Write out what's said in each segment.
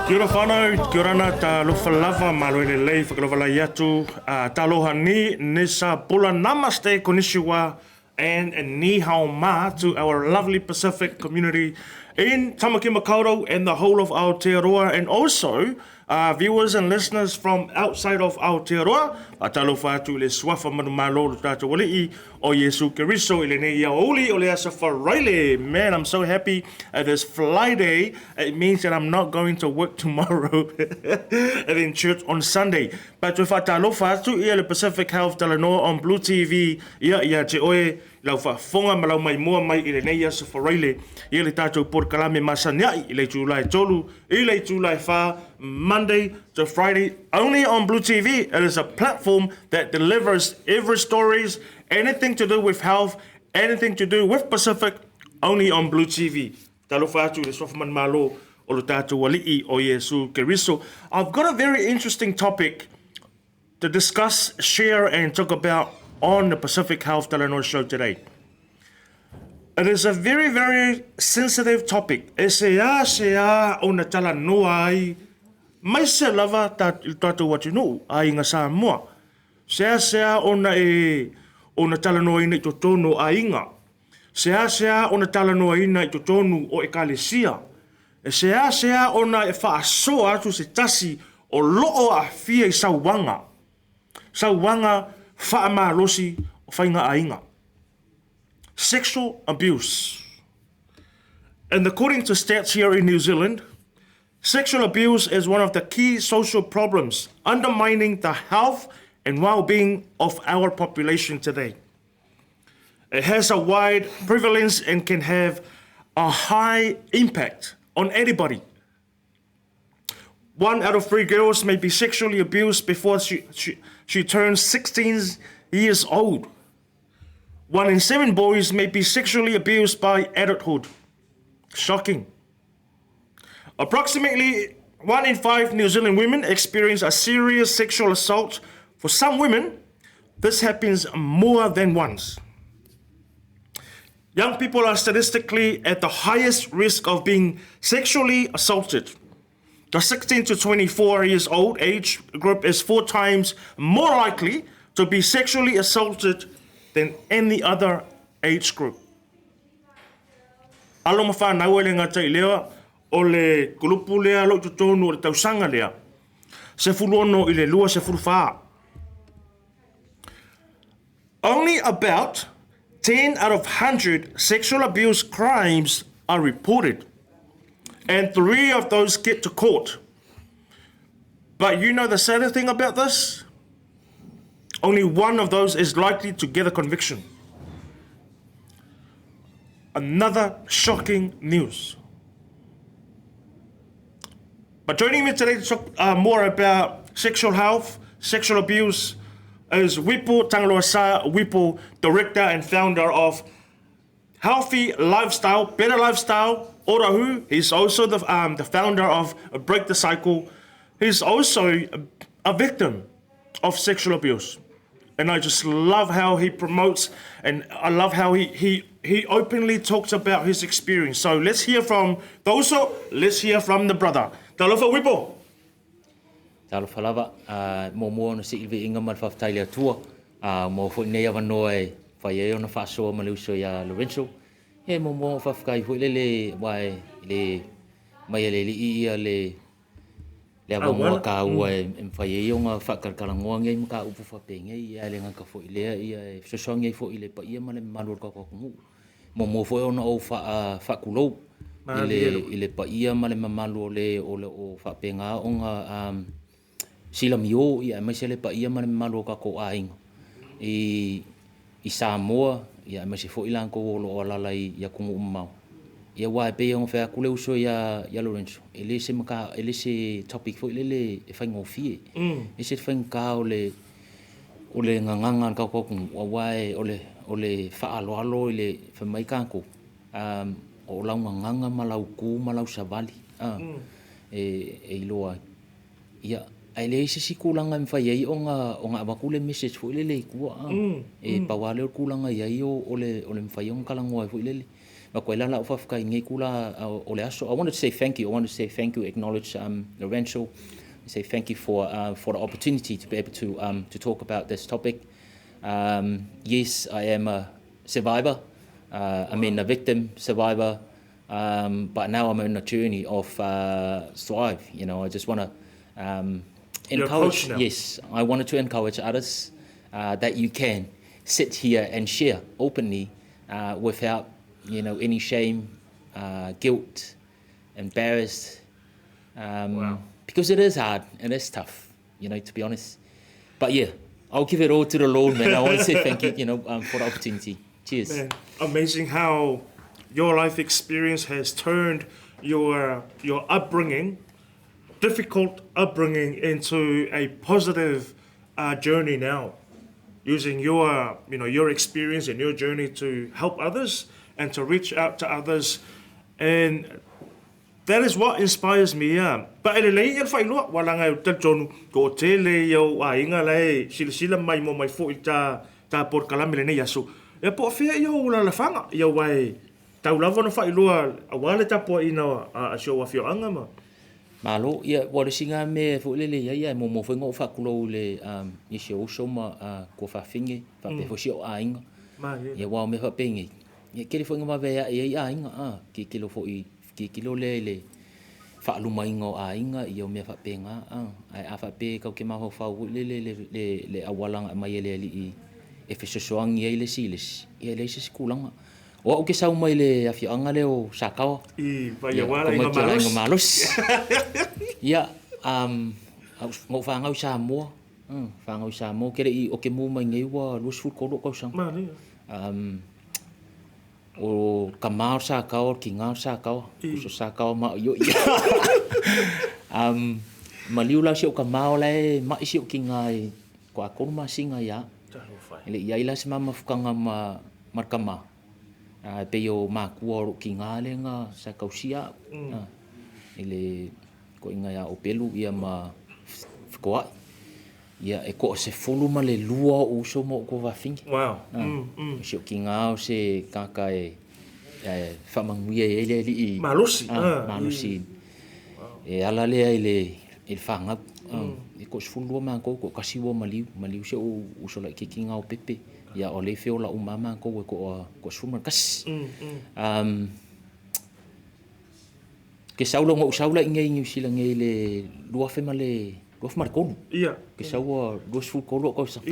Kia ora whānau, kia ora na talofa lava, malo e lelei, whakalofa atu, taloha ni, nisa bula, namaste, konnichiwa, and ni hao ma to our lovely Pacific community in Tamaki Makaurau and the whole of Aotearoa, and also viewers and listeners from outside of Aotearoa. Faatalofa atu i le suafa manumalo o lo tātou Alii o Iesu Keriso i lenei aoauli o le aso Faraile. Man, I'm so happy it is Friday. It means that I'm not going to work tomorrow and then church on Sunday. But toe faatalofa atu ia le Pacific Health Talanoa on Blue TV ia ia te oe lau faafofoga ma lau maimoa mai i lenei aso Faraile ia le tātou polokalame masani ai i le itula e 3 i le itula e 4, Monday to Friday, only on Blue TV. It is a platform that delivers every stories, anything to do with health, anything to do with Pacific, only on Blue TV. Talofa atu i le suafa manumalo o lo tātou Alii o Iesu Keriso. I've got a very interesting topic to discuss, share and talk about on the Pacific Health Talanoa Show today. It is a very, very sensitive topic. E se a se a ona talanoa ai, mai se lava ta, i tātou atunuu, aiga Samoa. Se a se a ona e ona talanoaina i totonu o aiga. Se a se a ona talanoaina i totonu o ekalesia. E se a se a ona e faasoa atu se tasi o loo aafia i sauaga, sauaga faamalosi o faiga aiga. Sexual abuse. And according to stats here in New Zealand, sexual abuse is one of the key social problems undermining the health and well-being of our population today. It has a wide prevalence and can have a high impact on anybody. 1 out of 3 girls may be sexually abused before she turns 16 years old. 1 in 7 boys may be sexually abused by adulthood. Shocking. Approximately 1 in 5 New Zealand women experience a serious sexual assault. For some women, this happens more than once. Young people are statistically at the highest risk of being sexually assaulted. The 16 to 24 years old age group is 4 times more likely to be sexually assaulted than any other age group. Alo ma whānau e le ngata i lea o le kulupu lea lo totonu o le tausaga lea. 16 i le 24. Only about 10 out of 100 sexual abuse crimes are reported, and 3 of those get to court. But you know the saddest thing about this? Only 1 of those is likely to get a conviction. Another shocking news. But joining me today to talk more about sexual health, sexual abuse, is Uipo Tagaloasa Uipo, director and founder of Healthy Lifestyle, Better Lifestyle, Orahu. He's also the founder of Break the Cycle. He's also a victim of sexual abuse. And I just love how he promotes, and I love how he openly talks about his experience. So let's hear from those, let's hear from the brother. Talofa Uipo. Talofa lava, muamua ona sii le viiga ma le faafetai i le Atua, mo foi nei avanoa e fai ai ona faasoa ma le uso ia Lorenzo. Ia muamua ona faafetai foi lele aua e le mai e le alii ia le le avanoa taua e mafai ai ona faatalatalanoa nei mataupu faapenei, ia e le gata foi i lea ia e fesoasoani ai foi i le paia ma le mamalu o le tatou atunuu. Muamua foi ona ou faatulou i le paia ma le mamalu o le o lo o faapena ona silamio, ia aemaise le paia ma le mamalu o tatou aiga i Samoa, ia aemaise foi latou o lo o alaala i atunuu mamao. Ia aua e pei ona fai atu le uso ia Lorenzo, e le se mata, e le se topic foi lele e faigofie. E se faigata o le gagana a le tatou atunuu, aua o le faaaloalo i le fai mai tatou, o lau gagana ma lau tu ma lau savali e iloa ai. Ia, ae leai se isi tulaga e mafai ai ona avatu le message foi lele i tua. E pau lava lea o le tulaga e i ai o le mafai ona talanoa ai foi lele. Avatu ai la la'u faafetai i lenei itula o le aso. I wanted to say thank you, I wanted to say thank you, acknowledge Lorenzo, say thank you for for the opportunity to be able to um to talk about this topic. Um yes, I am a survivor, uh I mean a victim survivor, um but now I'm on a journey of uh strive, you know, I just want to um encourage, yes, I wanted to encourage others uh that you can sit here and share openly uh without, you know, any shame, uh guilt, embarrassed, um wow. because it is hard and it's tough, you know, to be honest. But yeah, I'll give it all to the Lord, man. I want to say thank you, you know, um, for the opportunity. Cheers. Man, amazing how your life experience has turned your your upbringing, difficult upbringing, into a positive uh, journey now, using your you know your experience and your journey to help others and to reach out to others, and that is what inspires me ia. But e lelei ia le faailoa, ua laga e talitonu, toatele ia o aiga la e silasila mai mo mai foi i ta ta polokalame i lenei aso. Ia po o fea ia ou alalafaga, ia aua e tau lava ona faailoa aua le tapuaiina a si ou afioaga ma. Malo, ia ua le isi na mea foi lele i ai ia e muamua foi ona ou faatulou i le i si ou uso ma tuafafine faapea foi si ou aiga. Ia aua o mea faapenei, ia e tele foi ina vave ae ai aiga a, tilotilo foi tilotilo lea i le faalumaina o aiga ia o mea faapena a. Ae a faapea tatou te mafaufau foi lele i le le auala na aumai e le Alii e fesoasoani ai le isi i le isi, ia e leai se isi tulaga. O au ke sau mai le afioaga lea o Sakawa. I Vaiaua le aiga malosi. Aiga malosi. Ia, um, na ou fanau i Samoa. Fanau i Samoa, ke le'i o ke mu mai nei ua 23 ou tausaga. Malia. Um, o ka ma o Sakawa, o kiga o Sakawa. I. Uso Sakawa ma o i. um, maliu la si o ka ma o la e ma'i si o kiga i ko a kolu masina ia. E le i ai la se mamafukaga ma ma le tama, a e pei o makua o lou kiga lea na sa tausia au, a, i le koina ia Opelu ia ma Fetoai. Ia e toa-12 o'u uso ma o'u tuafafine. Wow. A, o si o'u kiga o se tagata e e faamanuia i ai le Alii. Malosi. A, malosi. E ala lea i le i le fanau. E toa-12 matou, toatasi ua maliu, maliu si o'u uso laitiiti lena o Pepe. Ia o lea e feola uma lava matou e toa-11. Ke sau la, na ou sau la i inei i Niu Sila nei i le 2003. Ia. Ke sau ua 23 o'u tausaga.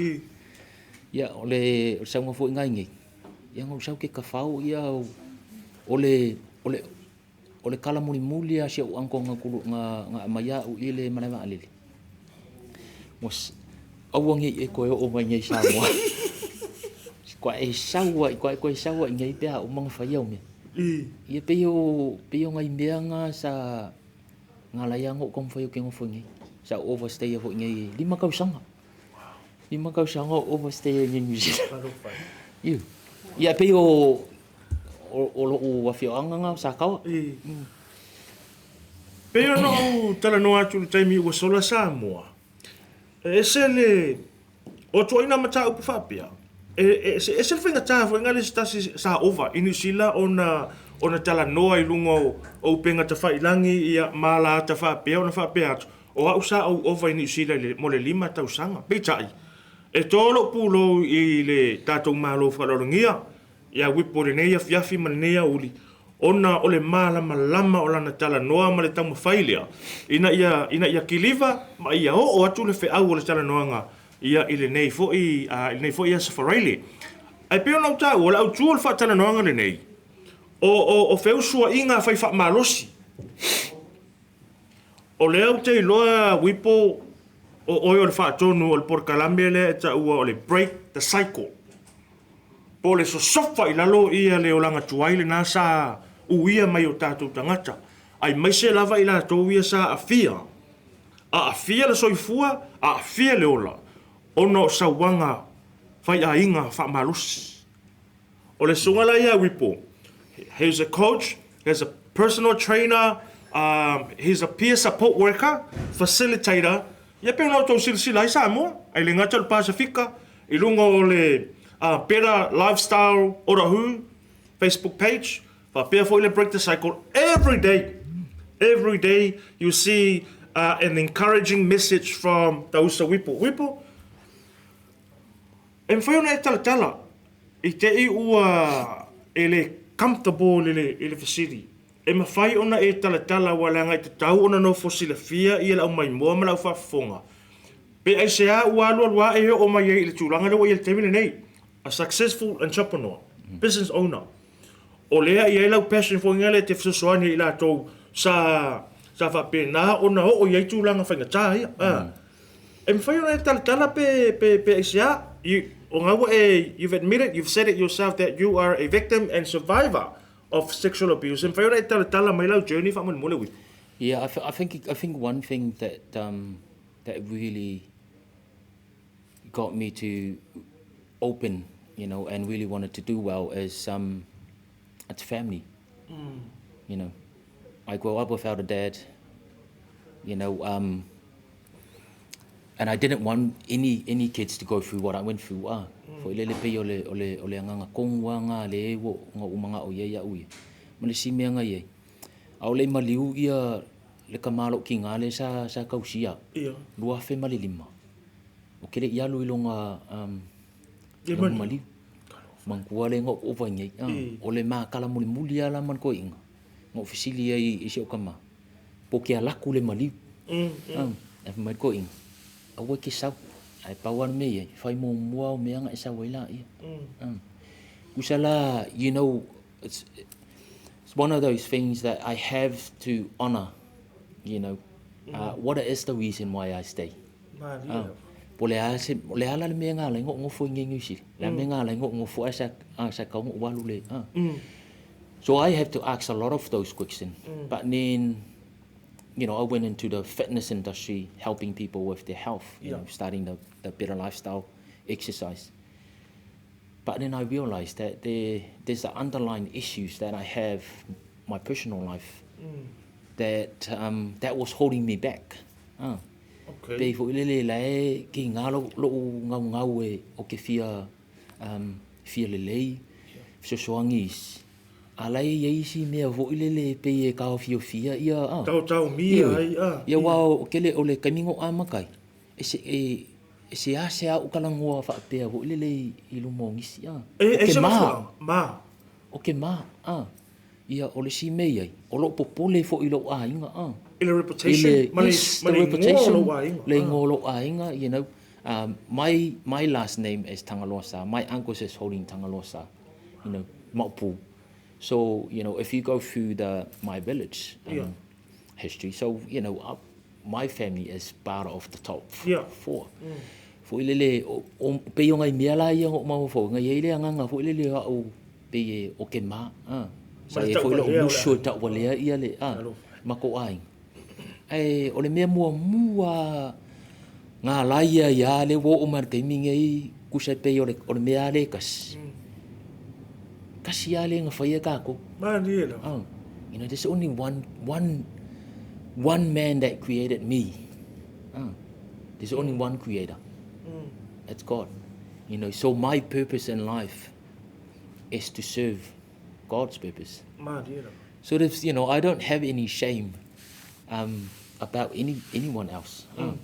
Ia, o le sauga foi lena i inei, ia na ou sau ke tafao ia o le o le O le tala mulimuli a si ou uncle na kulu na na aumai a'u i le malae vaalele, ua aua nei e toe oo mai nei i Samoa. Kua e sau ai kua e toe sau ai nei pe a uma ona fai au mea. Ia pei o pei o nai mea na sa na ala ai lava ona ou taumafai ou te nofo i inei. Sa ou overstay foi i inei 5 tausaga. 5 tausaga o overstay ai i New Zealand. Ioe. Ia pei o o lo'u afioaga na o Sakawa. Pei ona ou talanoa atu i le taimi ua sola Samoa, e ese le, o ituaiga mataupu faapea, e eseese le faigata foi na le se tasi sa ova i Niu Sila ona ona talanoa i luga o o upega tafailagi ia ma ala ata faapea ona faapea atu, o au sa ou ova i Niu Sila i le mo le 5 tausaga. Peitai, e to lou pulou i le tatou Malo faaaloalogia, ia Wipo i lenei afiafi ma lenei aoauli, ona o le malamalama o lana talanoa ma le taumafai lea ina ia ina ia kiliva ma ia oo atu le feau o le talanoaga ia i lenei foi i lenei foi aso Faraile. Ae pei ona ou taua, o le autu o le faatalanoaga lenei, o o o feusuaiga fai faamalosi. O lea ou te iloa Wipo o oe o le faatonu o le polokalame lea e taua o le Break the Cycle. Po o le sosofa i lalo ia le olaga tuai lena sa uia mai o tatou tagata, aemaise lava i latou ia sa aafia, aafia le soifua, aafia le ola, ona o sauaga faiaiga faamalosi. O le susuga la ia Wipo, he's a coach, he's a personal trainer, um, he's a peer support worker, facilitator, ia pei ona outou silasila ai Samoa, ai le gata o le Pasifika, i luga o le uh, Better Lifestyle Otahuhu Facebook page. Faapea foi le Break the Cycle every day, every day you see an encouraging message from Tausa Wipo. Wipo, e mafai ona e talatala i te i ua e le comfortable i le, i le fesili. E mafai ona e talatala aua leaga e tatau ona nofo silafia ia le aumaimoa ma le aufaafofoga. Pe aisea ua alualu ae e oo mai ai i le tulaga lea ua i ai i le taimi lenei. A successful entrepreneur, business owner. O lea e i ai lau passion foi lea e te fesoasoani ai i latou sa sa faapena ona oo i ai tulaga faigata ia. Mm. E mafai ona e talatala pe pe pe aisea? You, o ngā ua e, you've admitted, you've said it yourself that you are a victim and survivor of sexual abuse. E mafai ona e talatala mai lau journey faamolemole Wipo? Yeah, I, I think I think one thing that um, that really got me to open, you know, and really wanted to do well is um, it's family. Mm. You know, I grew up without a dad. You know, um, and I didn't want any any kids to go through what I went through. Ah, mm. Foi lele pei o le o le o le anganga kongu anga le e wo nga umanga o ia ia uia. Ma le si mea nga ia. A o le maliu ia le kamalo ki ngā le sa sa kausia. Ia. 2005. O ke le i alu i longa um, le maliu. Mangkua le ngok ova ngai. Ah, o le ma kala muli muli ala man ko inga. Ngok fisili ai i se o kama. Po ke alaku le maliu. Mm, mm. Ah, e mai ko inga. Aua ke sau. Ai pau ana me ia. Whai mō mua o meanga e sau ai la ia. Mm. Ah. Kusala, you know, it's, it's one of those things that I have to honor, you know, uh, mm. what is the reason why I stay. Malie lava. Po le a se, o le a la le mea nga lai ngo ngofo i New Zealand. Le mea nga lai ngo ngofo ai sa a sa kau ngo walu le. Ah. So I have to ask a lot of those questions. But then, you know, I went into the fitness industry, helping people with their health, you know, starting the, the better lifestyle, exercise. But then I realized that there, there's the underlying issues that I have, my personal life, that, um, that was holding me back. Ah. Okay. Pei foi lele la e ki ngā lo, lo ngau ngau e o ke fia, um, fia lelei, fesoasoani isi. A la e iai isi mea foi lele e pei e kaofiofia ia, ah. Tau tau mia ai, ah. Ia wā o kele o le kaimi ngo a makai. E se, e, e se a se a o kalangoa faapea foi lele i, i luma o ngisi, ah. E, O e ke se mā. mafuaaga, mā. O ke mā, ah. Ia, o le isi mea i ai, o lou popole foi i lou aiga, ah. I le reputation, I le, ma le, yes, ma the le igoa o reputation, lou aiga, le ah. igoa o lou aiga, you know, um, my, my last name is Tagaloa Sa, my uncles is holding Tagaloa Sa, you know, Maopu. So, you know, if you go through the, my village um, Yeah. history, so, you know, I, my family is part of the top Yeah. four. Foi lele, o, o, pei o ngai mea la ia ngō maua ngai ei le anganga foi lele o au pei e o ke mā. Ah. Sa Ma le e foi lou tauvalea o le musu e aiga. tauvalea ia le, ah, Alofa. ma ko aiga. Ae o le mea muamua ngā lai ia ia le ua oo mai le taimi nei kusa e pei o le, o le mea le kasi. Kasi a le nga whaia kākou. Malie lava. Oh, you know, there's only one, one, one man that created me. Oh, there's only one creator. That's God. You know, so my purpose in life is to serve God's purpose. Malie lava. So there's, you know, I don't have any shame um, about any anyone else. Mm.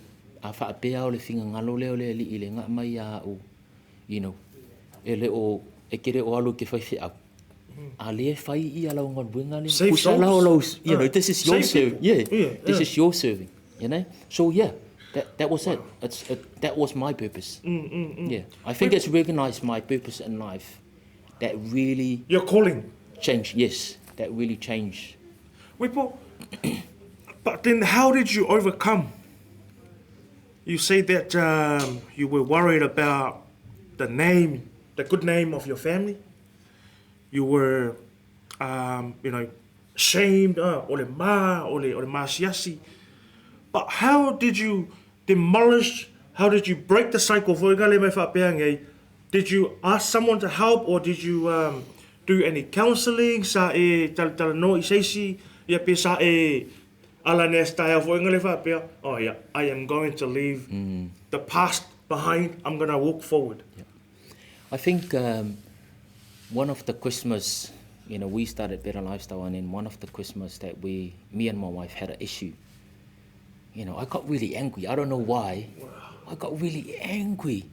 A whaapea o le whingangalo lea o le alii le ngā mai a au, you know, e le o, e kere o alu ke whai whiau. A le whai i ala o ngaluenga le. Save Kusa la o souls. lau, you know, Ah. this is your Save serving. people. Yeah, Yeah, this yeah. is your serving, you know? So yeah, that, that was it. It's, it. That was my purpose. Mm, Yeah, I think it's recognized my purpose in life that really Your calling. changed, yes, that really changed. Wipo, but then how did you overcome? You say that um, you were worried about the name, the good name of your family. You were, um, you know, shamed, uh, o le mā, o le, o le māsiasi. But how did you demolish, how did you break the cycle? Foi ngale mai whaapea ngai, Did you ask someone to help or did you um, do any counselling sa e talatalanoa i seisi, ia pe sa e ala nea style foi ngale whaapea, oh yeah, I am going to leave the past behind, I'm going to walk forward. I think um, one of the Christmas You know, we started Better Lifestyle and then one of the Christmas that we, me and my wife had an issue. You know, I got really angry. I don't know why. Wow. I got really angry.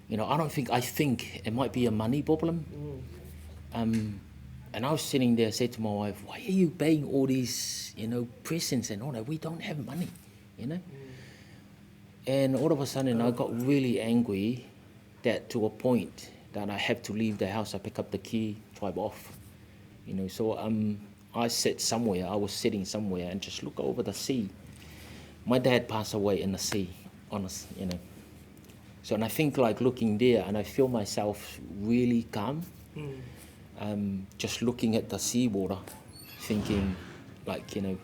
You know, I don't think, I think it might be a money problem. Mm. Um, and I was sitting there, I said to my wife, why are you buying all these, you know, presents and all that? We don't have money, you know? Mm. And all of a sudden, I got really angry that to a point that I have to leave the house. I pick up the key, drive off. You know, so um, I sit somewhere, I was sitting somewhere and just look over the sea. My dad passed away in the sea, honest, you know. So, and I think like looking there and I feel myself really calm. Mm. Um, just looking at the seawater, thinking like, you know,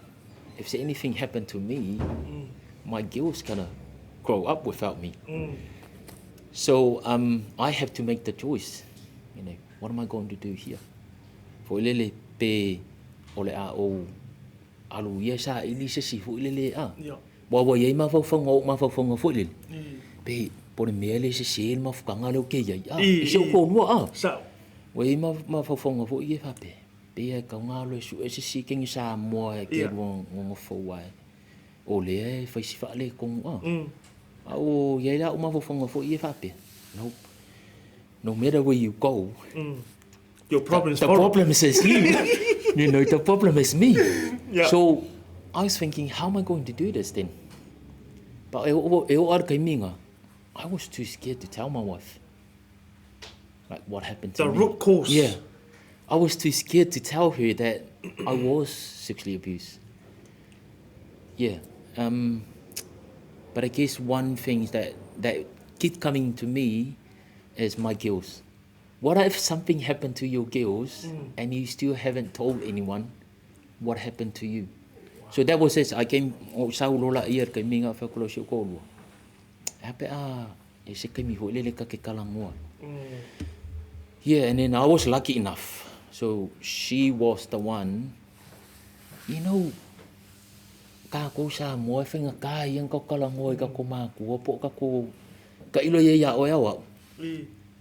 if anything happened to me, mm. my girl's gonna grow up without me. Mm. So um, I have to make the choice. You know, what am I going to do here? Foi lele pe o le a o alu ia sa ili se si foi lele a. Wa wa iai mafaufauga o mafaufauga foi lele. Pe po le mea le sese le mafukaga lea o ke iai a. I si ou toalua a. Ua iai mafaufauga foi ia faapea, pei e tau galo e sue se isi kegi Samoa e ke lua nonofo ae o lea e fai si faaletonu a. A ua iai la au mafaufauga foi ia faapea, no, no matter where you go, Your problems the, the problem is you. you know, the problem is me. Yeah. So I was thinking, how am I going to do this then? But e o e o ara kai minga, I was too scared to tell my wife. Like what happened to the me. The root cause. Yeah. I was too scared to tell her that I was sexually abused. Yeah. Um, but I guess one thing that, that keep coming to me is my guilt. What if something happened to your girls mm. and you still haven't told anyone what happened to you? Wow. So that was it. I came, o sau lola ia kai minga fa kolo si ko lua. Hape a e se kai mi ho lele ka ke kalangua. Mm. Yeah, and then I was lucky enough. So she was the one, you know, kākou Samoa e faigata ia ona ka talanoa i tatou matua po o tatou tailo ia iā oe au a'u.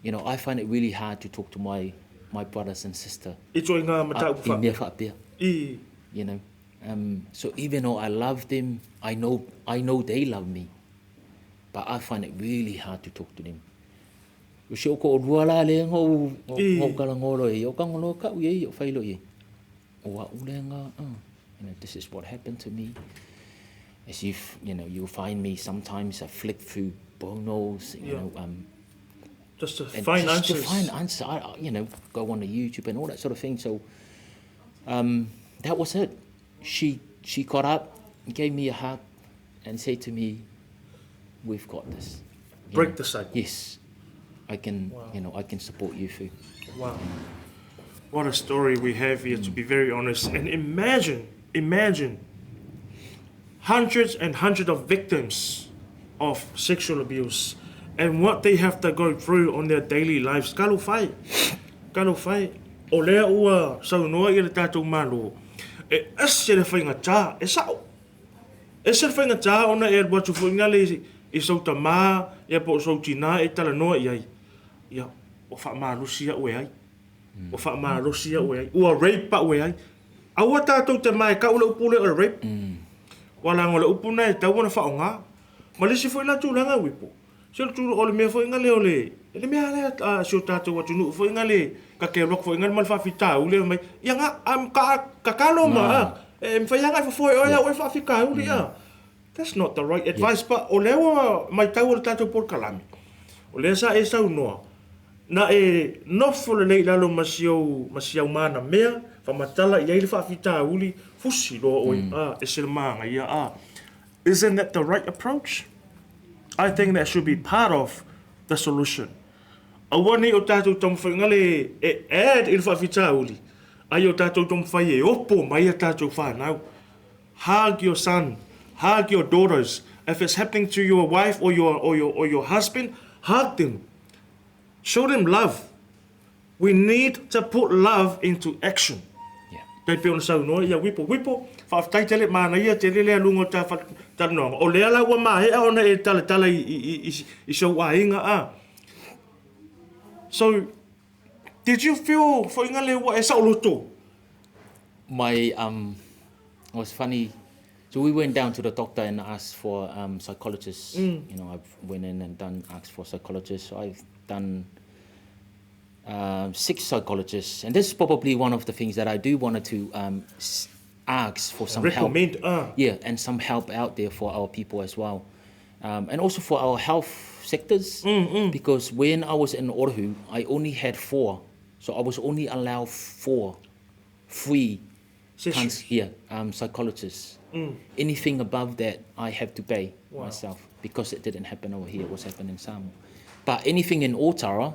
You know, I find it really hard to talk to my my brothers and sister. I ituaiga mataupu faapea. I mea faapea. You know, um, so even though I love them, I know, I know they love me, but I find it really hard to talk to them. O si ou toʻalua la lea na ou, na ou talanoa loa i ai, o talanoa kaʻu i ai, o fai loa i ai. O a'u lea na, uh, you know, this is what happened to me. As if, you know, you'll find me sometimes I flick through Bonos, you yeah. know, um, just to find just answers. To find answers, I, you know, go on to YouTube and all that sort of thing. So um, that was it. She she got up, gave me a hug, and said to me, "We've got this." You Break know, the cycle. Yes, I can. Wow. You know, I can support you through. Wow. What a story we have here, mm. to be very honest. And imagine, imagine hundreds and hundreds of victims of sexual abuse and what they have to go through on their daily lives. Talofa e, talofa e, o lea ua saunoa ia le tatou Malo, e ese le faigata, e sa'o. Ese le faigata ona e alu atu foi nale i sou tamā ia po o sou tinā e talanoa i ai, ia, ua faamalosi a'u e ai. Ua faamalosi a'u e ai. Ua rape a'u e ai. Aua tatou te mae kau le upu lea o le rape. Ua laga o le upu lena e tatau ona faaaoga. Ma le isi foi la tulaga Wipo, se o le tulaga o le mea foi lea o le, le mea lea a si o tatou atunuu foi lea ka ke alu atu foi ma le faafitauli fai mai, ia nga, ka, tatalo ma, e mafai lava ona e fofoe oe au e faafitauli a. That's not the right advice, but o lea ua matau o le tatou polokalame, o lea sa e saunoa, na e nofo lelei i lalo ma si ou, ma si au manamea, faamatala i ai le faafitauli, fusi loa oe, a, ese le māgaia, a. Isn't that the right approach? I think that should be part of the solution. Aua nei o tatou taumafaiga le e add i le faafitauli, ai o tatou taumafai e opo mai a tatou whanau. Hug your son, hug your daughters. If it's happening to your wife or your, or your, or your husband, hug them. Show them love. We need to put love into action. Tai pei ona saunoa ia Wipo. Wipo, faafetai tele, manaia tele le aluga o ta talanoaga. O lea la ua maea ona e talatala i, i, i, i, i sou aiga a. So, Did you feel foi nga le ua e saoloto? My um it was funny. So we went down to the doctor and asked for um psychologists. Mm. You know, I went in and done asked for psychologists. So I've done 6 psychologists, and this is probably one of the things that I do wanted to um, ask for some Recommend, help. Yeah, and some help out there for our people as well. Um, and also for our health sectors, mm, mm. because when I was in Oahu, I only had four. So I was only allowed four free cons- yeah, um, psychologists. Mm. Anything above that, I have to pay wow. myself because it didn't happen over here. It was happening in Samoa. But anything in Otara,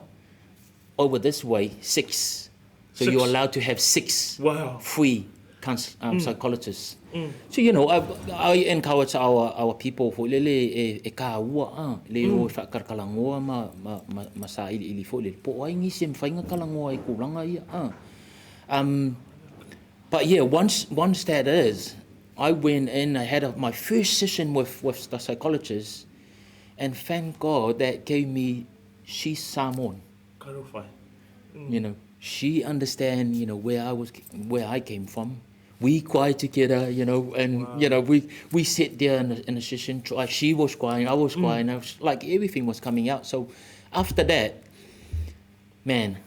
over this way, six. So you're allowed to have six wow. free cons- um, mm. psychologists. Mm. So, you know, I, I encourage our, our people fo lele e, e ka ua a le mm. o whakarakalangoa ma, ma, ma, ma sa ili ili fo lele. Po ai ngisi mwhainga kalangoa i kulanga ia a. Um, but yeah, once, once that is, I went in, I had a, my first session with, with the psychologist, and thank God that gave me, she's Samoan. Mm. You know, she understand, you know, where I was, where I came from. We cried together, you know, and wow. you know, we we sat there in a, in a session. She was crying, I was mm. crying. I was, like everything was coming out. So after that, man,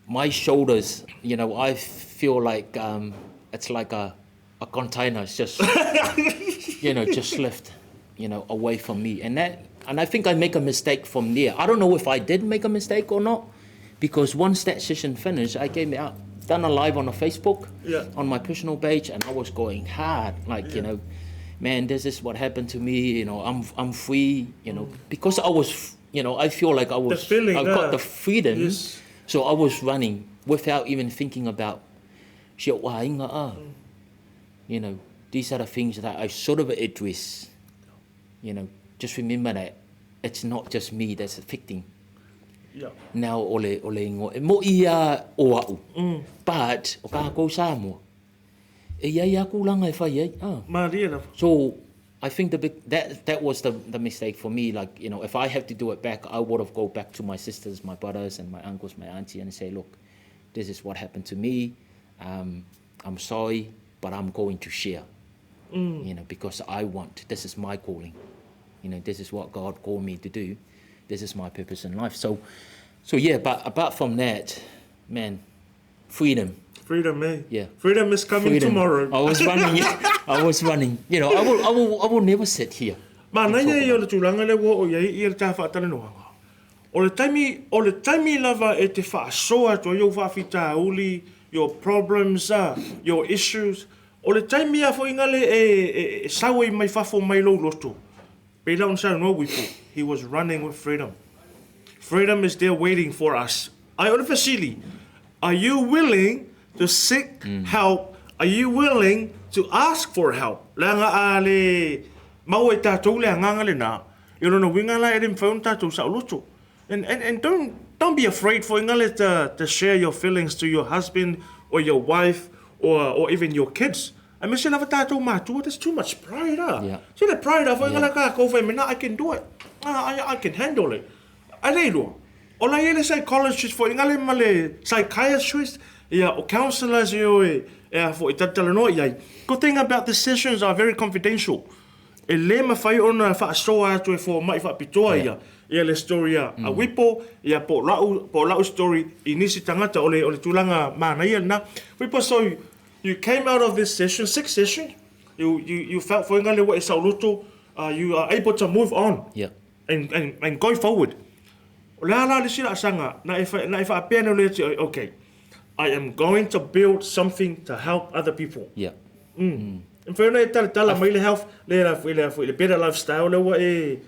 my shoulders, you know, I feel like um, it's like a a container. It's just, you know, just lift, you know, away from me. And that, and I think I make a mistake from there. I don't know if I did make a mistake or not, because once that session finished, I came out, done a live on a Facebook, yeah. on my personal page, and I was going hard, like yeah. you know, man, this is what happened to me. You know, I'm I'm free. You know, mm. because I was, you know, I feel like I was, the feeling, I got the freedom, yes. so I was running without even thinking about, mm. You know, these are the things that I sort of address. You know, just remember that it's not just me that's affecting. Yeah. Now ole ole ingo e mo ia o au. Mm. But o ka kou Samoa. E ia ia kulanga e whai ai. Ah. Maria lava. So I think the big, that that was the the mistake for me. Like you know, if I have to do it back, I would have go back to my sisters, my brothers, and my uncles, my auntie, and say, look, this is what happened to me. Um, I'm sorry, but I'm going to share. Mm. You know, because I want, this is my calling. You know, this is what God called me to do. This is my purpose in life. So, so yeah, but apart from that, man, freedom. Freedom, eh? Yeah. Freedom is coming freedom. tomorrow. I was running. I was running. You know, I will, I will, I will never sit here. Manaia ia o le tulaga lea ua oo i ai ia le ta faatalanoaga. O le taimi, o le taimi lava e te faasoa atu ai ou faafitauli, your problems, your issues, o le taimi lava foi gale e, e, e sau ai mai fafo mai lou loto. Pei la ona saunoa Wipo, he was running with freedom. Freedom is there waiting for us. Ai o le fesili, are you willing to seek mm. help? Are you willing to ask for help? Leaga a le maua i tatou le agaga lena, i lona uiga la e le mafai ona tatou saoloto. And, and, and don't, don't be afraid for ingale to, to share your feelings to your husband or your wife or, or even your kids. Aemaise lava tatou matua, there's too much pride ah. Yeah. See the pride ah, foi ingala ka kou fai mena, I can do it. Ah, I, I can handle it. Ai le iloa. O la ia le psychologist foi ingale ma le psychiatrist, ia o counselors e o e, e a foi tatalanoa i ai. Good thing about the sessions are very confidential. E lē mawhai ona whaasoa atu e fōmaʻi faapitoa ia, ia le story a, a Wipo, ia po o la'u, po o la'u story i nisi tagata o le, o le tulaga manaia lena. Wipo, so you came out of this session, six session, you, you, you felt foi ngale ua e saoloto, uh, you are able to move on Yeah. and, and, and go forward. O le a la le isi laasaga, na e, na e faapea nei o le ati, okay, I am going to build something to help other people. Yeah. Mm. E mafai ona e talatala mai le health, le, le, le, le better lifestyle le ua e,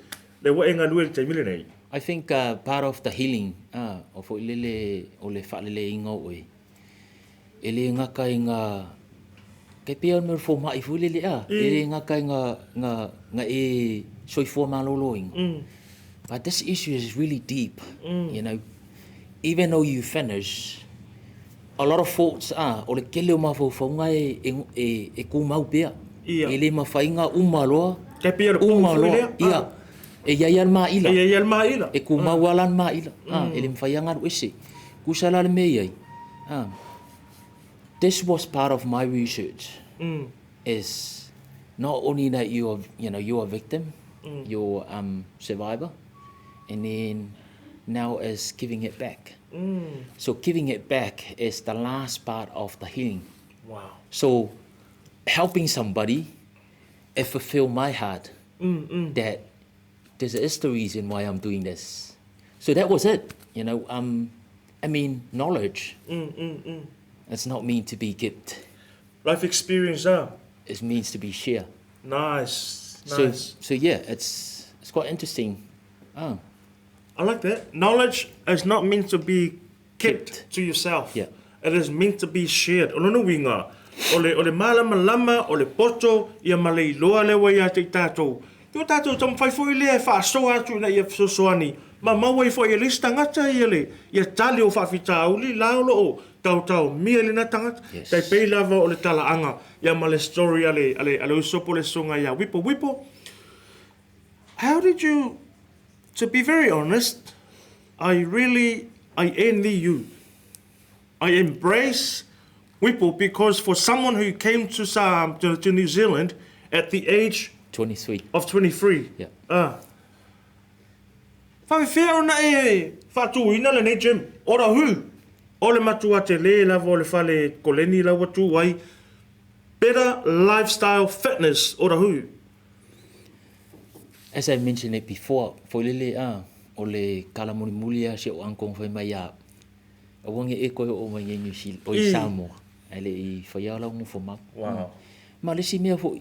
le ua e galue i le taimi lenei. I think uh, part of the healing, uh, o foi lele o le faaleleina o oe, e le gata i ngā, kei pea o le mea o le fomai foi lele a, e le gata i ngā, ngā, ngā e soifua malōlōina. Mm. But this issue is really deep, mm. you know. Even though you finish, a lot of thoughts are, o le kele o mafaufauga e, e, e, e kūmau pea. Ia. E le mawhai ngā uma loa. Kei pea le uma pō loa. lea. Ia. E iai a le maila. E iai a le maila. E kūmau ala le maila. Mm. Ah, e le mawhai a ngaru ese. Tusa la le mea i ai, this was part of my research, is not only that you are, you know, you are victim, you're survivor, and then now is giving it back. So giving it back is the last part of the healing. Wow. So helping somebody, it fulfilled my heart that this is the reason why I'm doing this. So that was it. You know, I mean, knowledge. It's not meant to be kept. Life experience, ah. It means to be shared. Nice. So, Nice. so yeah, it's quite interesting. Oh. I like that. Knowledge is not meant to be kept, Kept. to yourself. Yeah. It is meant to be shared. O lona uiga, o le, o le malamalama, o le poto, ia ma le iloa lea ua ia te i tatou. I o tatou taumafai foi lea e faasoa atu ina ia fesoasoani, ma maua ai foi e le isi tagata ia le, ia tali o faafitauli la o lo o taotaomia i lena tagata. Yes. Tai pei lava o le talaaga, ia ma le story a le, a le, a le uso po o le susuga ia Wipo Wipo. How did you, to be very honest, I really, I envy you. I embrace Wipo because for someone who came to, to, to New Zealand at the age 23. of 23, Yeah. ah, faafefea ona e faatuina lenei gym? Ora hu, o le matua tele lava o le fale koleni la ua tu ai. Better Lifestyle Fitness, Otahuhu. As I mentioned it before, foi lele a o le kala mulimuli a si o uncle fai mai ia. Aua ne i e koe oo mai i New Zealand, o i Samoa. Ae le i faia lau nofo mau. Wow. Ma le isi mea foi,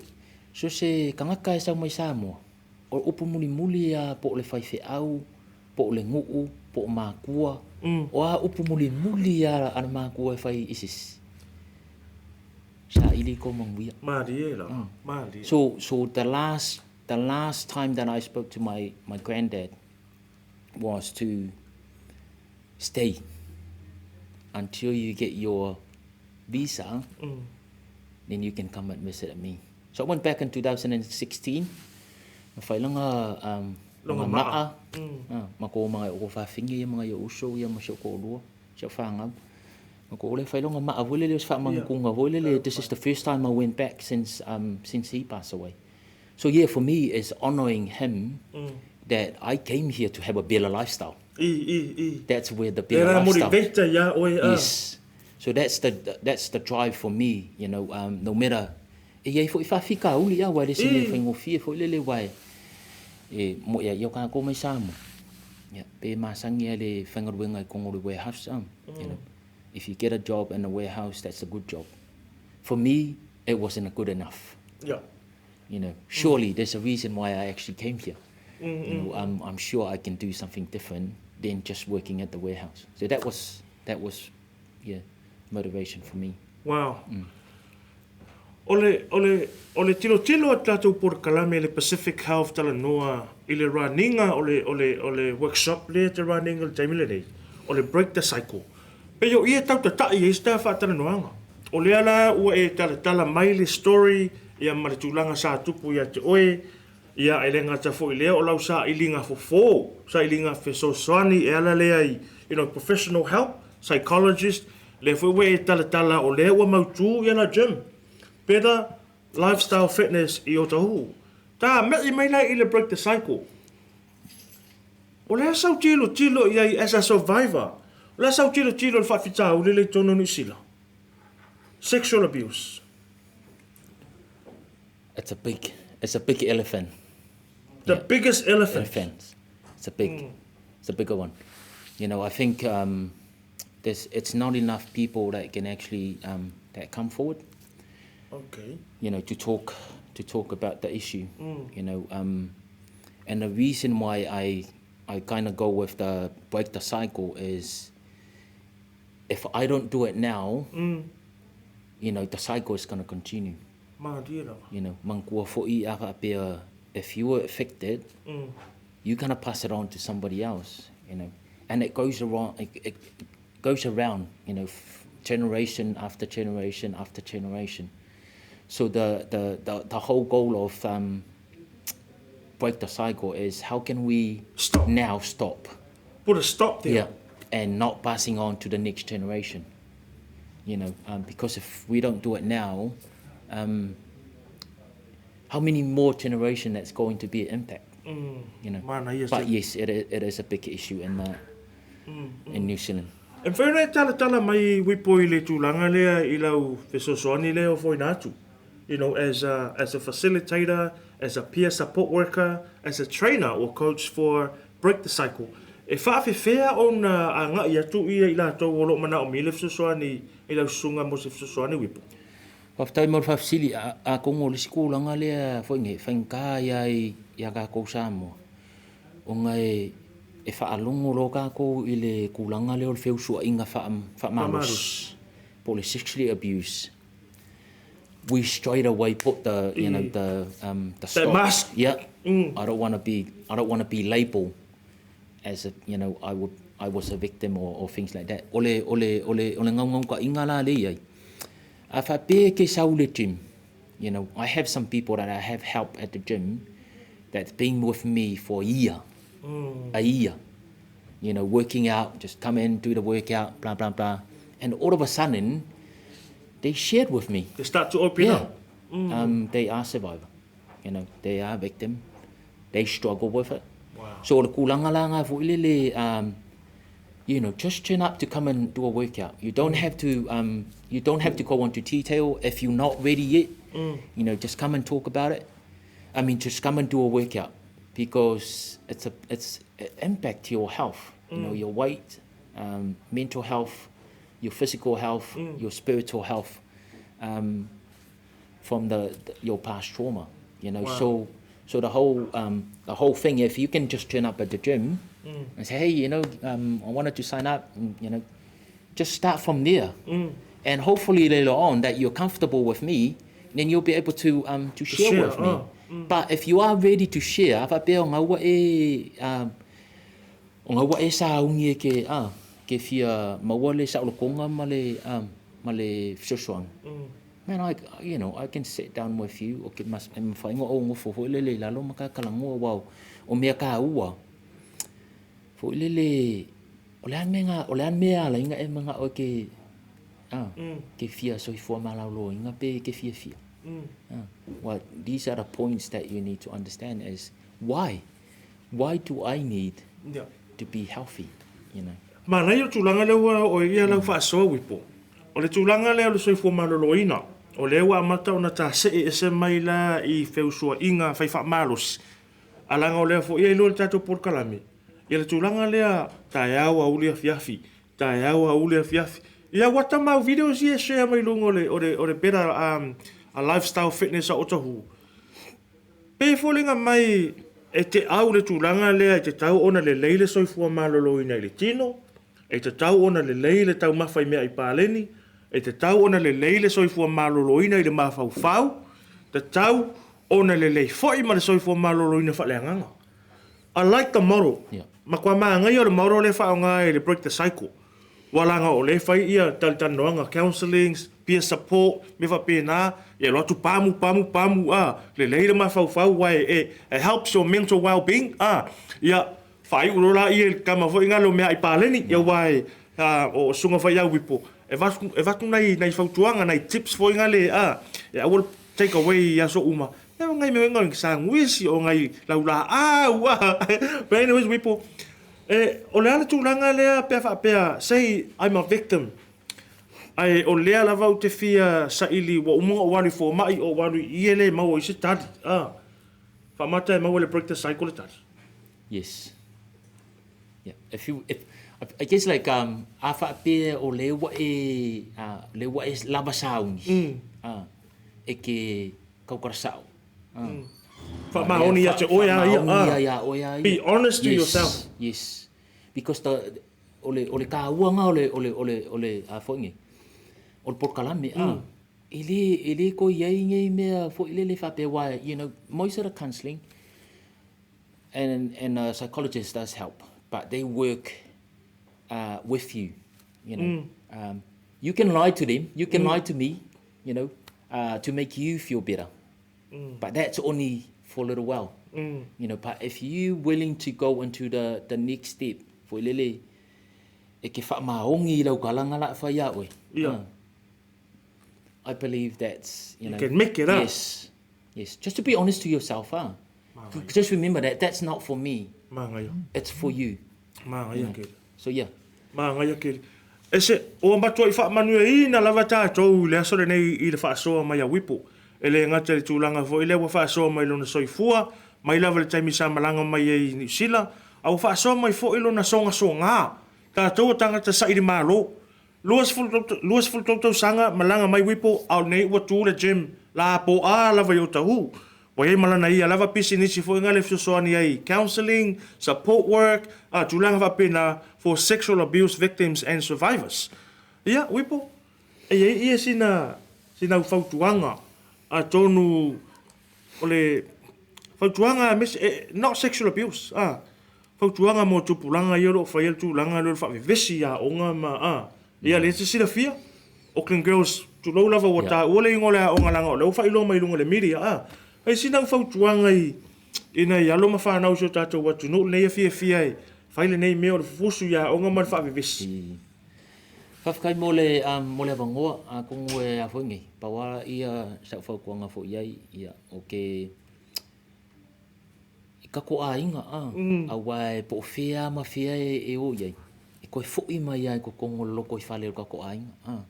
so se tagata e sau mai Samoa, o le upu mulimuli a po o le faifeau, po o le nuu, po o makua, o a upu mulimuli a a le makua e fai i se isi. Saili kou manuia. Malie lava, malie. So, so the last, the last time that I spoke to my, my granddad was to stay until you get your visa, then you can come and visit me. So I went back in 2016. Na fai langa um, Longa longa maa. maa. Ah, ma ko mga o faafingi ia mga ia uso ia ma si o ko'olua, si o fāgau. Ma ko ole fai longa maa foi lele o se faamangukuga foi lele. This is the first time I went back since since he passed away. So yeah, for me it's honouring him that I came here to have a better lifestyle. I, i, i. That's where the Le better ra lifestyle. motivate ia oe a. Yes. So that's the that's the drive for me, you know, no matter e iai foi faafitauli a, aua e le se mea faigofie foi lele aua e e mo'i a ia o kākou mai Samoa. Ia, pe masani a le faigaluega i kogo o le warehouse a, you know. If you get a job in a warehouse, that's a good job. For me, it wasn't good enough. Yeah. You know, surely there's a reason why I actually came here. You know, I'm, I'm sure I can do something different than just working at the warehouse. So that was, that was, yeah, motivation for me. Wow. O le, o le, o le tilotilo a tatou polokalame i le Pacific Health talanoa i le raniga o le, o le, o le workshop lea te raniga i le taimi lenei, o le Break the Cycle. Pei o ia e tautatai ai se ta faatalanoaga. O lea la ua e talatala mai le story ia ma le tulaga sa tupu ia te oe, ia e le gata foi i lea o lau sailiga fofo, sailiga fesoasoani e ala lea i, you know, professional help, psychologist, lea foi ua e talatala o lea ua mautu ia la gym, Better Lifestyle Fitness i Otahuhu. Ta me'i mai la i le Break the Cycle. O le a sau tilotilo i ai as a survivor? O le a sau tilotilo i le faafitauli lea i totonu o Niu Sila? Sexual abuse. It's a big, it's a big elephant. The biggest elephant. Elephant. It's a big, it's a bigger one. You know, I think um, there's, it's not enough people that can actually um, that come forward. Okay. You know, to talk to talk about the issue. You know, um, and the reason why I I kind of go with the break the cycle is if I don't do it now, you know, the cycle is going to continue. Malie lava. You know, manatua foi a faapea, if you were affected, you're going to pass it on to somebody else, you know. And it goes around, it, it goes around, you know, generation after generation after generation. So the, the, the, the whole goal of um, break the cycle is how can we Stop. now stop? Put a stop there. Yeah. and not passing on to the next generation. You know, um, because if we don't do it now, um, how many more generation that's going to be an impact? Mm, you know, but yes, it, it is a big issue in the, mm, mm. in New Zealand. E mafai ona e talatala mai Wipo i le tulaga lea i lau fesoasoani lea o foina atu, you know, as a, as a facilitator, as a peer support worker, as a trainer or coach for Break the Cycle. E faafefea ona agai atu ia i latou o lo o manaomia le fesoasoani i lau susuga mo se fesoasoani Wipo? Faafetai mo le faafesili. Atonu o le isi tulaga lea foi nei e faigata ia ia tatou Samoa, ona e e faalogo loa tatou i le tulaga lea o le feusuaiga faamalosi po o le sexually abuse, we straight away put the, you know, the um, the stop. Mask. Yeah. Mm. I don't want to be I don't want to be labeled as a, you know, I would I was a victim or, or things like that. O le, o le, o le, o le ngaungaukaʻiga la lea i ai. A faapea e ke sau le gym, you know, I have some people that I have helped at the gym that's been with me for a year. Mm. A year. You know, working out, just come in, do the workout, blah, blah, blah. And all of a sudden, they shared with me. They start to open yeah. up. Mm. Um, they are survivor. You know, they are victim. They struggle with it. Wow. So o le kulaga la nga foi lele, um, you know, just turn up to come and do a workout. You don't mm. have to, um, you don't have to go onto detail if you're not ready yet. Mm. You know, just come and talk about it. I mean, just come and do a workout because it's a it's it impact your health. Mm. You know, mm. your weight, um, mental health, your physical health, mm. your spiritual health, um, from the, the your past trauma. You know, wow. so so the whole um, the whole thing, if you can just turn up at the gym mm. and say, hey, you know, um, I wanted to sign up, mm, you know, just start from there. Mm. And hopefully later on that you're comfortable with me, then you'll be able to um, to, share, share, with me. Oh. Mm. But if you are ready to share, faapea o gaua e um, o gaua e sauni e ke ah, ke fia maua le saolotoga ma le um, ma le fesoasoani. Mm. Man, I, you know, I can sit down with you, o ke mas, e mafai ona ou nofo foi lele i lalo ma ka talanoa aua o mea taua. Foi lele, o le a le mea, o le a le mea e ala ai ona e manao e ke, ah, mm. ke fia soifua malauloina pe ke fiafia. Mm. Ah, well, these are the points that you need to understand is why? Why do I need yeah. to be healthy, you know? Manaia o le tulaga lea ua oo i ai lau faasoa Wipo. O le tulaga lea o le soifua maloloina, o lea ua amata ona tasee ese mai la i feusuaiga fai faamalosi, a leaga o lea foi e iloa i le tatou polokalame, ia le tulaga lea taeao auli afiafi, taeao auli afiafi. Ia ua ta mau videos ia e share mai luga o le, o le, o le better um, a lifestyle fitness a Otahuhu. Pei e foliga mai e te au le tulaga lea e tatau ona lelei le soifua maloloina i le tino, e tatau ona lelei le taumafa i meaai paleni, e tatau ona lelei le soifua maloloina i le mafaufau, tatau ona lelei foi ma le soifua maloloina faaleagaga. I like the model. Yeah. Matua māngaia o le model lea e faaaoga i le break the cycle. Ua laga o lea e fai ia talitalanoaga, counsellings, peer support, mea faapena, ia alu atu pamu, pamu, pamu, a, lelei le mafaufau aua e, e helps your mental well being, a, ia, faaiu loa laia i le tama foi lena o meaai paleni, ia aua e, a, o Susuga Faiauipo, e avatu, e avatu nai, nai fautuaga, nai tips foi na le, a, e aua le take away i aso uma, ia o nai mea o nai sandwich, o nai laulaau, a, but anyways, Wipo, E, o le a le tulaga lea pe a faapea, say I'm a victim, ae o lea lava ou te fia saili ua uma ona ou alu i fomai, ou alu i iele e maua ai se tali, a, faamata e maua i le break the cycle le tali. Yes. Yeah. If you, if, I guess like, um, a faapea o lea ua e, uh, lea ua e lava sauni, mm. uh, e ke kaukarasao. Mm. Faamaoni ia te oe a ia. Faamaoni ia oe a ia. Be honest to yes, yourself. Yes. Because the, o le, o le tāua ngā o le, o le, o le, o le, a foi nge, o le polokalame, mm. a, e le, e le koi ai ngei mea foi lele whapea wai, you know, most of the counselling and, and a psychologist does help, but they work uh, with you, you know. Mm. Um, you can lie to them, you can mm. lie to me, you know, uh, to make you feel better. Mm. But that's only for a little while. Mm. You know, but if you willing to go into the, the next step, foi lele, e E ke faamaogi i lau kalaga la a fai iā oe. Ia. I believe that's, you know. You can make it up. Yes. Yes. Just to be honest to yourself, ah. Just remember that that's not for me. Māngaia. It's for you. Māngaia kēlā. So yeah. Māngaia kēlā. E se, ua matuai faamanuiaina lava tātou i le aso lenei i le faasoa mai a Wipo. E le gata i le tulaga foi lea ua faasoa mai lona soifua, mai lava i le taimi sa malaga mai ai i Niu Sila, a ua faasoa mai foi lona sogasoga. Tātou o tagata saili Malo, 23 tausaga malaga mai Wipo a o lenei ua tu le gym la po a lava i Otahuhu. Ua i ai ma lana ia lava pisinisi foi nga le fesoasoani ai i counselling, support work, a tulaga faapena for sexual abuse victims and survivors. Ia, Wipo, e i ai ia sina sina au fautuaga atonu o le fautuaga aemaise not sexual abuse a, Fautuaga mo tupulaga ia o lo o faia le tulaga lea o le faavevesi i aoga ma a ia lea e te silafia Auckland Girls tulou lava ua taua le igoa o le aoga leaga o lea ua faailoa mai i luga o le media a ai sina au fautuaga i i nai alo ma fanau o si o tatou atunuu lenei e fiafia e fai lenei mea o le fufusu i aoga ma le faavevesi. Faafetai mo le mo le avanoa atonu e a foi nei pau lava ia sau fautuaga foi i ai ia o ke I kako aiga, a, aua e po o fea ma fea e o i ai, e toe foi mai lava i totonu o le lotoifale o le tatou aiga, a,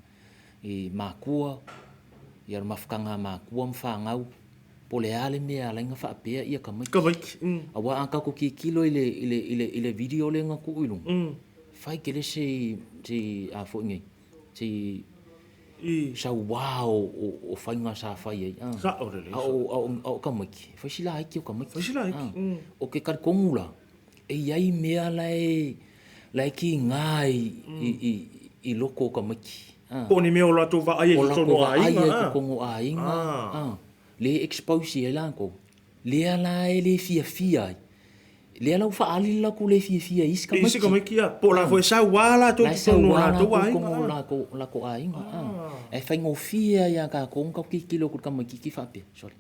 i makua, ia le mafutaga a makua ma fanau, po o le a le mea e ala ai ona faapea ia tamaiti. Tamaiti. Aua a tatou tilotilo i le, i le, i le, i le video lea na tuu i luga, fai tele se, se a foi nei, se I. Sauā o faiga sa fai ai. Sao lelei. A o tamaiti, e fai si laiti o tamaiti. Fai si laiti. O ke talitonu la, e i ai mea la e, la e kiga i loko o tamaiti. Po o ni mea o latou vaai ai i totonu o aiga. O latou vaai ai i totonu o aiga. Lea e expose ai latou. Lea la e le fiafia ai. Lea la ua faaali le latou le fiafia i isi tamaiti. I isi tamaiti, ia. Po o la foi e saua latou i totonu o latou aiga. La e saua latou i totonu o latou aiga. Ae faigofie lava ia tatou ona tatou tilotilo atu i le tamaititi faapea, sole,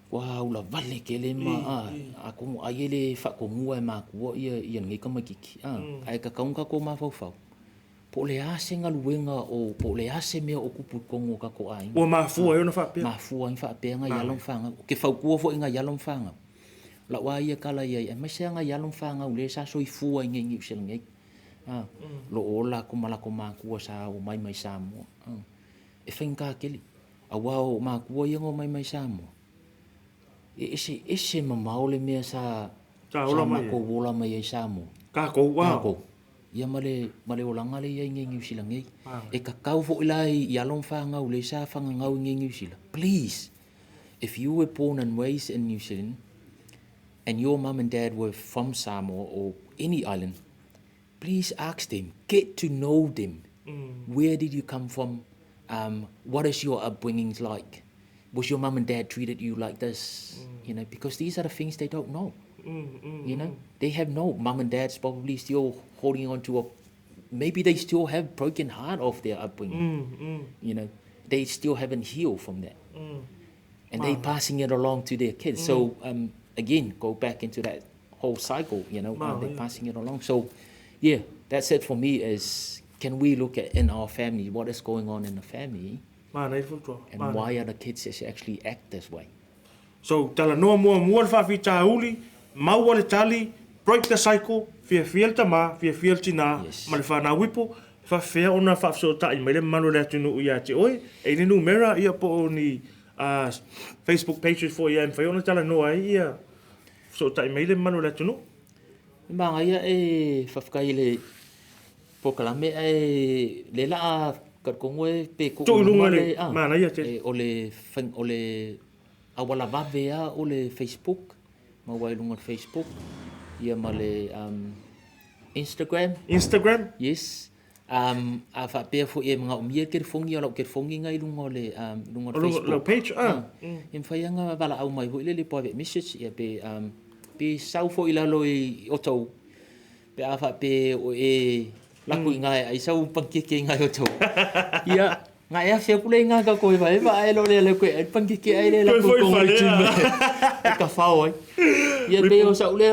ua ulavale tele ma, atonu ai e le faatonua e matua ia lenei tamaititi. Ae tatau ona tatou mafaufau, po o le a se galuega o, po o le a se mea o tupu i totonu o tatou aiga. Ua mafua ai ona faapea. Mafua ai ona faapea nai alo ma fanau. Ou te fautua foi i nai alo ma fanau. O lau lava ia tala i ai, aemaise lava nai alo ma fanau lea sa soifua i inei i Niu Sila nei, o lo o ola atu ma latou matua sa omai mai Samoa. E faigata tele, aua o matua ia na omai mai Samoa, e eseese mamao le mea sa matou ola mai ai i Samoa. Tatou, a. Tatou. Ia ma le, ma le olaga lea e i ai nei i Niu Sila nei. E tatau foi la i alo ma fanau lea sa fagagau i nei i Niu Sila, please, If you were born and raised in New Zealand and your mum and dad were from Samoa or any island, please ask them, get to know them. Where did you come from? What is your upbringing like? Was your mum and dad treated you like this? You know, because these are the things they don't know. You know, they have no, mum and dad's probably still holding on to a, maybe they still have broken heart of their upbringing. You know, they still haven't healed from that. And they passing it along to their kids. So again, go back into that whole cycle, you know, they're passing it along. So yeah, that's it for me is, can we look at in our family, what is going on in the family? And why are the kids actually act this way? So, talanoa muamua le faafitauli, maua le tali, break the cycle, fiafia le tama, fiafia le tinā, ma le fanau ipo, e faafefea ona faafesootai mai le mamalu o le atunuu ia te oe, e i ai ni numera ia po o ni Facebook pages foi e mafai ona talanoa ai ia fesootai mai le mamalu o le atunuu. E manaia e faafetai i le polokalame ae lea la talitonu e pe tuu i luga le manaia tele. O le o le auala vave lava o le Facebook, maua ai i luga o le Facebook ia ma le Instagram. Instagram? Yes. A faapea foi e manaomia le telefoni, o lau telefoni lena i luga o le luga o le Facebook. Lau page, ah. E mafai lava ona valaau mai foi lele private message ia pe pe sau foi i lalo i outou pe a faapea o e lako i ina e ai sau panikeke i ina i outou. Ia. Ga e afe aku le iga ka ko eva eva ae lo le le ko e pankeke ai le la ko ko le tune e ka fao ai. Ia pe o sa ule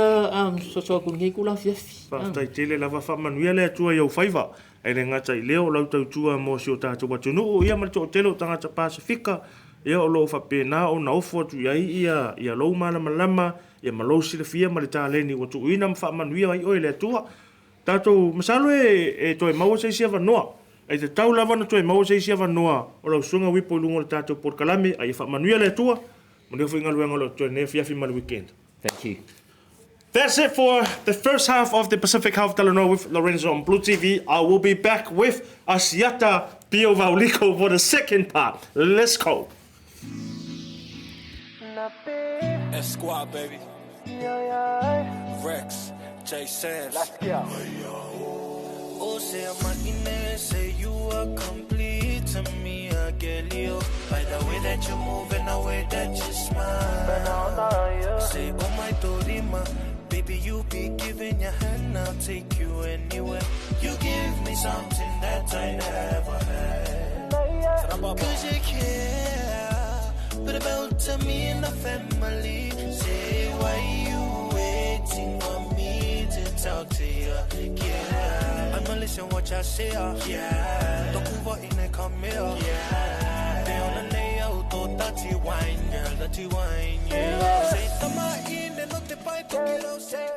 so so ku ngi ku la fiafi. Faafetai tele lava, faamanuia le Atua i ou faiva. E le gata i lea o lau tautua mo si o tatou atunuu ia ma le toatele o tagata Pasefika, ia o lo o faapena ona ofo atu i ai ia ia lou malamalama ia ma lou silafia ma le taleni ua tuuina ma faamanuia ai oe e le Atua. Tatou, masalo e e toe maua se isi avanoa. E tatau lava ona toe maua se isi avanoa o lau Susuga Wipo i luga o le tatou polokalame, a ia faamanuia le Atua. Manuia foi galuega o lo o totoe i lenei afiafi ma le weekend. Thank you. That's it for the first half of the Pacific Health Talanoa with Lorenzo on Blue TV. I will be back with Asiata Pio Vauliko for the second part. Let's go. S Squad, baby. Rex, J Sam's. Let's go. Oh, say I'm say you are complete to me, I get you. By the way that you move and the way that you smile. Say, oh my Dorima, baby, you be giving your hand, I'll take you anywhere. You give me something that I never had. Cause you care, but about to me and the family. Say, why you waiting for me to talk to you? Yeah, I'ma listen what I say. Yeah, Tokuva in the come here. Yeah, they on the nail, to dirty wine, girl, dirty wine. Yeah, say, tama in the not the pipe, say.